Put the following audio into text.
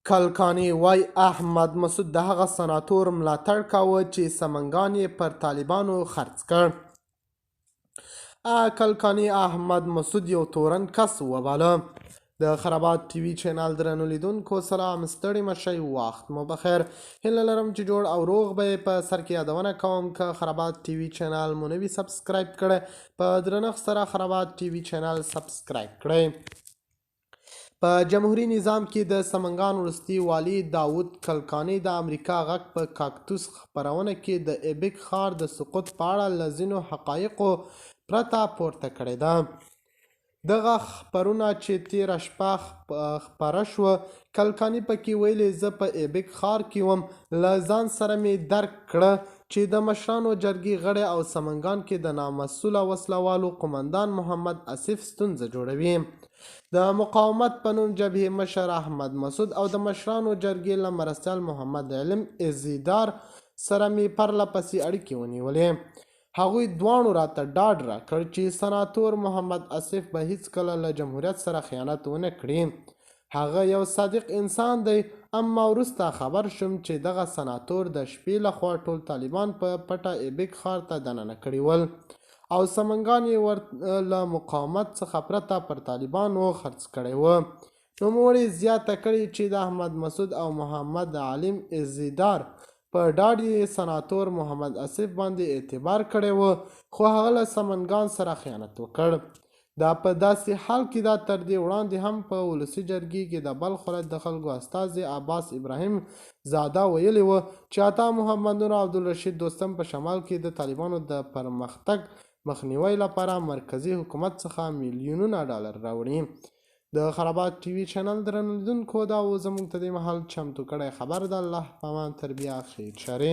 کلکاني وايي، احمد مسعود د هغه سناتور ملاتړ کاوه چې سمنګان یې پر طالبانو خرڅ کړ. کلکاني احمد مسعود یو تورن کس وباله. د خرابات ټي وي چینل درنو لیدونکو سلام، ستړي مشئ، وخت مو بخیر. هیله لرم چې جوړ او روغ به یې. په سر کې یادونه کوم که خرابات ټي وي چینل مو نه وي subscribe کړی، په درنښت سره خرابات ټي وي چینل subscribe کړئ. په جمهوري نظام کې د سمنګان وروستي والي داود کلکاني د امریکا غږ په کاکتوس خپرونه کې د ایبک ښار د سقوط په اړه له ځینو حقایقو پرته پورته کړې ده. دغه خپرونه چې تېره شپه خپره شوه، کلکاني پکې ویلي، زه په ایبک ښار کې وم، له ځان سره مې درک کړه چې د مشرانو جرګې غړی او سمنګان کې د نامسوله وسله والو قومندان محمد اصف ستونزه جوړوي. د مقاومت په نوم جبهې مشر احمد مسعود او د مشرانو جرګې له مرستیال محمد علم ازیدار سره مې پرله پسې اړیکې ونیولې. هغوی دواړو راته ډاډ راکړ چې سناتور محمد اصف به هیڅکله له جمهوریت سره خیانت ونه کړي. هغه یو صادق انسان دی. اما وروسته خبر شوم چې دغه سناتور د شپې لخوا ټول طالبان په پټه ایبک ښار ته دننه کړي ول او سمنګان یې ور له مقاومت څخه پرته پر طالبانو خرڅ کړی و. نوموړي زیاته کړې چې د احمد مسعود او محمد علیم ازیدار په ډاډ یې سناتور محمد اصف باندې اعتبار کړی و، خو هغه له سمنګان سره خیانت وکړ. دا په داسې حال کې ده تر دې وړاندې هم په ولسي جرګې کې د بلخ ولایت د خلکو استازي عباس ابراهیم زاده ویلي و چې عطا محمد نور او عبدالرشید دوستم په شمال کې د طالبانو د پرمختګ مخنیوي لپاره مرکزي حکومت څخه میلیونونه ډالر راوړي. د خرابات ټي وي چینل درنو لیدونکو، دا و زموږ ته دې مهال چمتو کړی خبر. د الله په امان، تر بیا، خیر چارې.